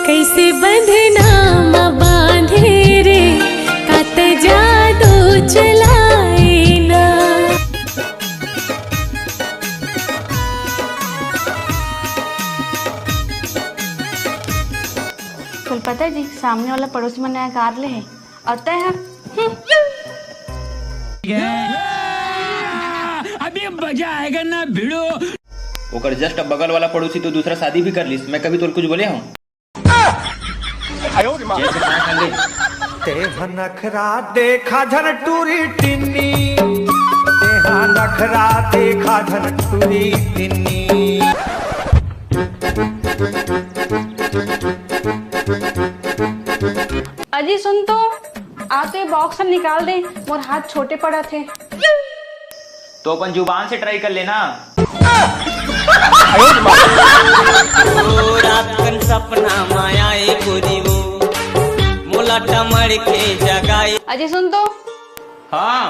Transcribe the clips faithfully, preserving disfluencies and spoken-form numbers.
कैसे बंधना म बांधे रे, का त जादू चलाए ना। कल पता है जी, सामने वाला पड़ोसी मन नया कार ले है और तय है। हम्म। अभी मजा आएगा ना भिड़ो। ओकर just बगल वाला पड़ोसी तो दूसरा शादी भी कर लिस। मैं कभी तोल कुछ बोले हूँ? जैसे कहा खा ले। तेहा नखरा देखा झन टूरी टिन्नी, तेहा नखरा देखा झन टूरी टिन्नी। अजी सुन तो, आ तो ये बॉक्स निकाल दे, मोर हाथ छोटे पड़त हे। तो अपन जुबान से try कर लेना। ओ रात कन सपना माया ए गोरी वो, मोला टमड़ के जगाए। अजी सुन तो। हाँ।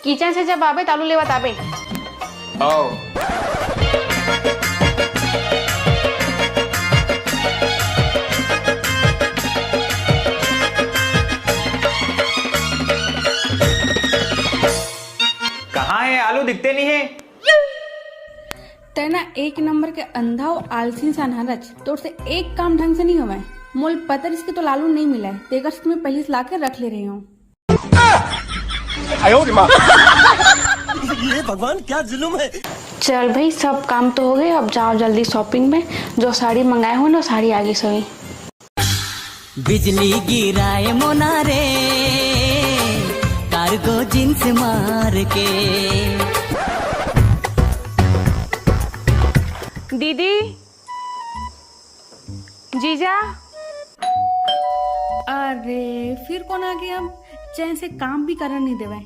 किचन से जब आबे, त आलू लेवत आबे। आओ। कहाँ है आलू? दिखते नहीं है। तै ना एक नंबर के अंधा अउ आलसी इंसान हरच। तोर से एक काम ढंग से नहीं होवय। मोल पता रिहिस कि तोला आलू नहीं मिलय, तेकर से मैं पहली से लाके रख ले रहे हूँ। ये भगवान, क्या जुल्म है। चल भाई, सब काम तो हो गए, अब जाओ जल्दी shopping में। जो साड़ी मंगाए हो ना, साड़ी आगे सभी। बिजली गिराए मोना रे, cargo jeans मार के। दीदी, जीजा। अरे, फिर कौन आ गया? अब चैन से काम भी करन नहीं देवे।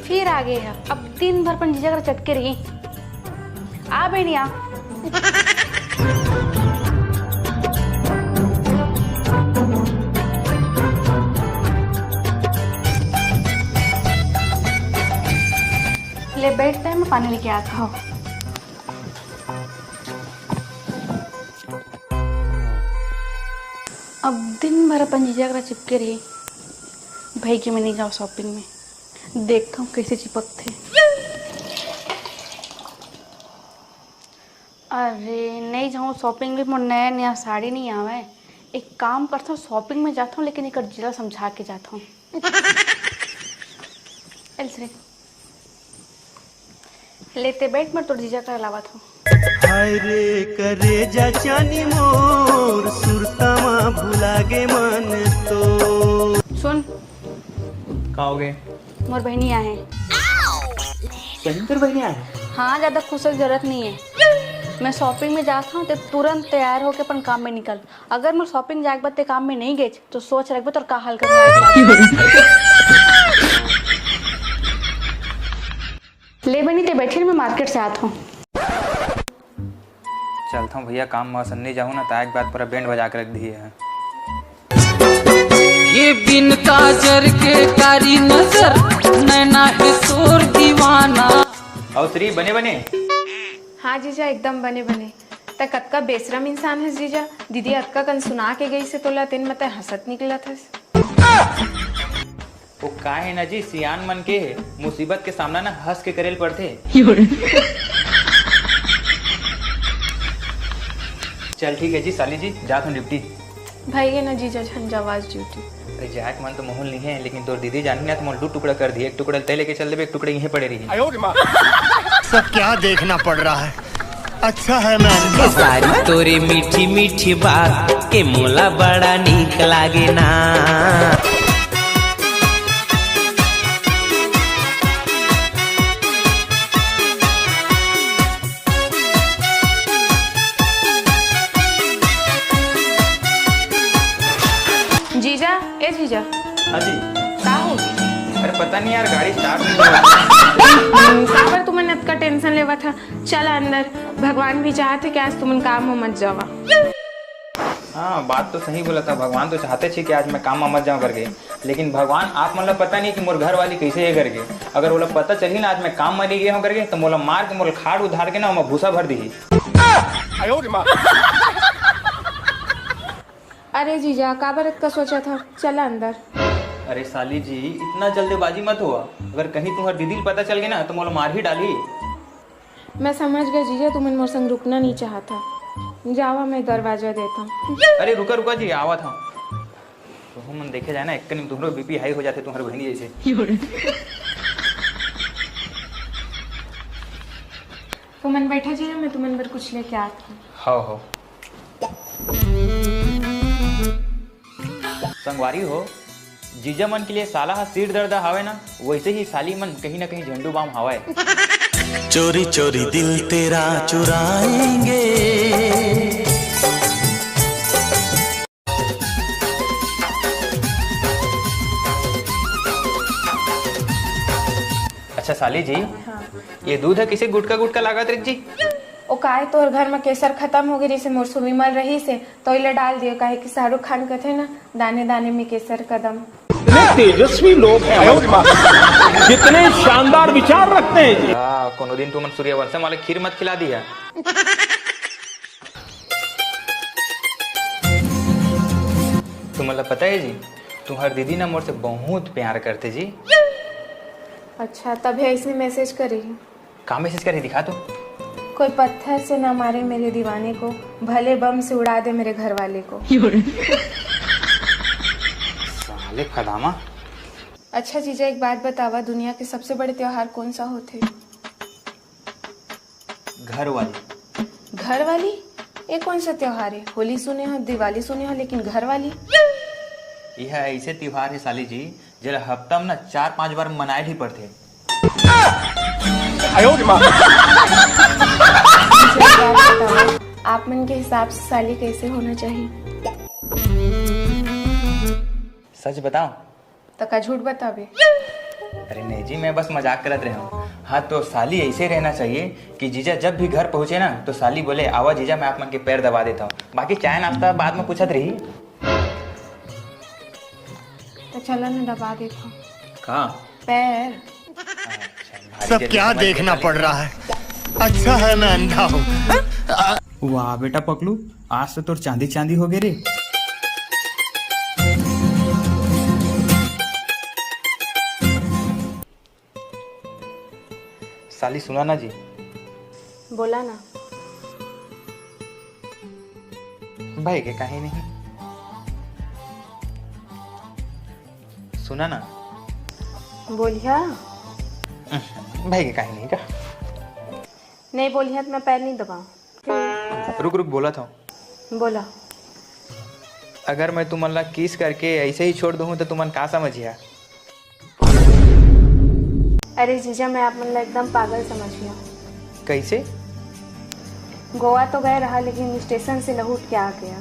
फिर आ गए हैं। अब दिन भर अपन जीजा कर चटके रही। आ बेनिया। ले बैठ, तै मैं पानी लेके आत हूँ। अब दिन भर अपन जीजा करा चिपके रही। भाई के मैं नहीं जाओ shopping में, देखता हूँ कैसे चिपकते। अरे नहीं जाऊँ shopping में, मोर नया नया साड़ी नहीं आवे। एक काम करता हूँ, shopping में जाता हूँ, लेकिन एक जिला समझा के जाता हूँ। एल्सरे। लेते बैठ, मैं तोर जीजा करा लावत हूँ। हाय रे करेजा चानी मोर, सुरता मा भुला गे मन तो। सुन। का हो गए? मोर बहिनी आए हैं। सही में तोर बहिनी आए हैं? हाँ, ज्यादा खुश होए के जरूरत नहीं है। मैं shopping में जात हूँ, ते तुरंत तैयार होके अपन काम में निकल। अगर मोर shopping जाए के बाद ते काम में नहीं गेच, तो सोच रखबे तोर का हाल करना है। ले बनी, ते बैठी, मैं market से आत हूँ। चलत हूँ भैया, काम में असन नहीं जाहूँ ना, त आए के बाद पूरा band बजा के रख दिए है। ये बिन काजर के कारी नजर, नैना है शोर दीवाना। और श्री, बने बने? हाँ जीजा, एकदम बने बने। तै कतका बेशरम इंसान हस जीजा, दीदी अतका कन सुना के गई से तोला, तेन म तै हंसत निकलत हस। वो का है ना जी, सियान मन के मुसीबत के सामना ना हंस के करेल पड़थे। चल ठीक है जी, साली जी, जात हूँ duty। भाई ये ना जीजा झन जावा आज duty। अरे जाए के मन तो मोहन नहीं है, लेकिन तोर दीदी जानही ना तो मोर दू टुकड़ा कर दिए, एक टुकड़ा तय लेके चल देबे, एक टुकड़ा यहीं पड़े रही। सब क्या देखना पड़ रहा है, अच्छा है मैं अंधा हूँ। सारी तोरे मीठी मीठी बात के मोला बड़ा नीक लागे ना। जीजा, ए जीजा। हाँ जी। का हो गई? अरे पता नहीं यार, गाड़ी start नहीं हो रहा। हम्म, काबर तुमन अतका tension लेवत हा? चला अंदर, भगवान भी चाहत हे कि आज तुमन काम में मत जावा। हाँ, बात तो सही बोलत हस, भगवान तो चाहत हे कि आज मैं काम में मत जांव करके, लेकिन भगवान आप मन ला पता नहीं कि मोर घर वाली कैसे हे करके। अगर ओला पता चलही ना आज मैं काम में नहीं गे हों करके, तो मोला मार के, मोला खाट उधार के ना ओमा भूसा भर दिही। अरे जीजा, काबर अतका सोचत हस? चला अंदर। अरे साली जी, इतना जल्दबाजी मत होवा। अगर कहीं तुम्हार दीदी ल पता चल गे ना, तो मोला मार ही डालही। मैं समझ गेंव जीजा, तुमन मोर संग रुकना नहीं चाहत हव। जावा, मैं दरवाजा देथंव। अरे रुका रुका जी, आवत हंव। तुहू मन देखे जाए ना, एक कनी तुम्हरो बीपी हाई हो जाथे तुम्हर बहिनी जैसे। तुमन बैठा जीजा, मैं तुमन बर कुछ लेके आत हंव। हव हव। संगवारी हो, जीजा मन के लिए साला ह सिर दर्द हावय ना, वैसे ही साली मन कहीं ना कहीं झंडू बाम हावय। चोरी चोरी दिल तेरा चुराएंगे। अच्छा साली जी, ये दूध ह किसे गुटका गुटका लागत रिहिस जी? ओ काय, तोर घर में केसर खत्म हो गे रिहिसे, मोर सुविमल रहिसे, तो इला डाल दियो, काहे कि शाहरुख खान कथे ना, दाने दाने में केसर कदम। इतने तेजस्वी लोग हैं हमारे पास, कितने शानदार विचार रखते हैं जी। आ, कोनो दिन तुमन सूर्यवंशम वाले खीर मत खिला दिया। तुमन ला पता है जी, तुम्हार दीदी ना मोर से बहुत प्यार करथे जी। अच्छा, तभे ऐसे मैसेज करे ही। का मैसेज करे, दिखा तो। कोई पत्थर से ना मारे मेरे दीवाने को, भले बम से उड़ा दे मेरे घर वाले को। साले फदामा। अच्छा जीजा, एक बात बतावा, दुनिया के सबसे बड़े त्योहार कौन सा होथे? घर वाली। घर वाली? ये कौन सा त्योहार है? होली सुने हो, दिवाली सुने हो, लेकिन घर वाली? यह ऐसे त्योहार है साली जी, जेला हफ्ता में ना चार पांच बार मनाए ही पड़थे। मुझे एक बात बताओ, आप मन के हिसाब से साली कैसे होना चाहिए? सच बताओ। त का झूठ बताबे? अरे नहीं जी, मैं बस मजाक करत रहे हूँ। हाँ, तो साली ऐसे रहना चाहिए कि जीजा जब भी घर पहुँचे ना, तो साली बोले, "आवा जीजा, मैं आप मन के पैर दबा देता हूँ, बाकी चाय नाश्ता बाद में पूछत रही।" तो चला ना, दबा देता हूँ। कहाँ? पैर। सब क्या देखना पड़ रहा है, अच्छा है मैं अंधा हूँ। वाह बेटा पकलू, आज तो तोर चांदी चांदी हो गए रे। साली सुना ना जी। बोला ना। भाई के कहीं नहीं। सुना ना। बोलिया। भाई के कहीं नहीं का। नहीं बोलिया तो मैं पैर नहीं दबाऊँ। रुक रुक, बोला था। बोला। अगर मैं तुमन ला किस करके ऐसे ही छोड़ दूँ तो तुमन का समझिया? अरे जीजा, मैं आप मन ला एकदम पागल समझिया। कैसे? गोवा तो गए रहा, लेकिन स्टेशन से लहुट के आ गया।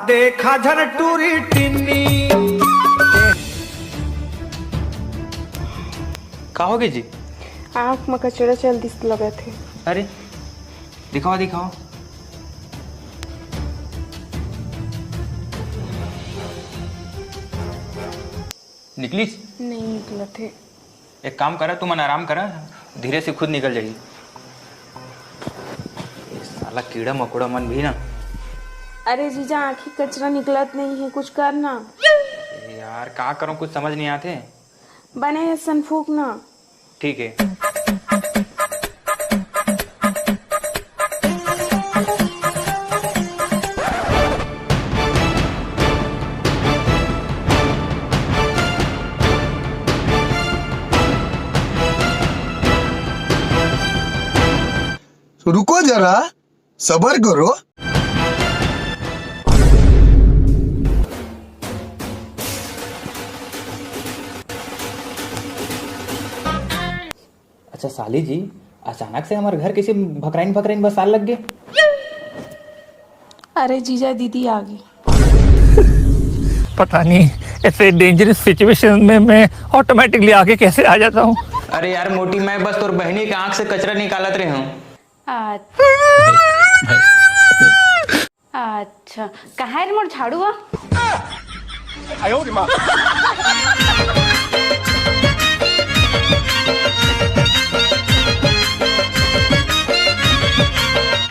देखा झर टूरी टिन्नी। का होगे जी? आँख में कचरा चल दिस लगत हे। अरे दिखाओ दिखाओ। निकलिस? नहीं निकलत हे। एक काम करा, तुमन आराम करा, धीरे से खुद निकल जाही। ये साला कीड़ा मकोड़ा मन भी ना। अरे जीजा, आँखी कचरा निकलत नहीं है, कुछ कर ना। यार का करूँ, कुछ समझ नहीं आते। बने असन फूक ना। ठीक है। रुको जरा, सबर करो। अच्छा साली जी, अचानक से हमारे घर कैसे भकराइन भकराइन बसाल लग गए? अरे जीजा, दीदी आ गई। पता नहीं ऐसे डेंजरस सिचुएशन में मैं ऑटोमेटिकली आगे कैसे आ जाता हूँ। अरे यार मोटी, मैं बस तोर बहनी के आंख से कचरा निकालत रहे हूँ। अच्छा, कहाँ रे मोर झाड़ू आ?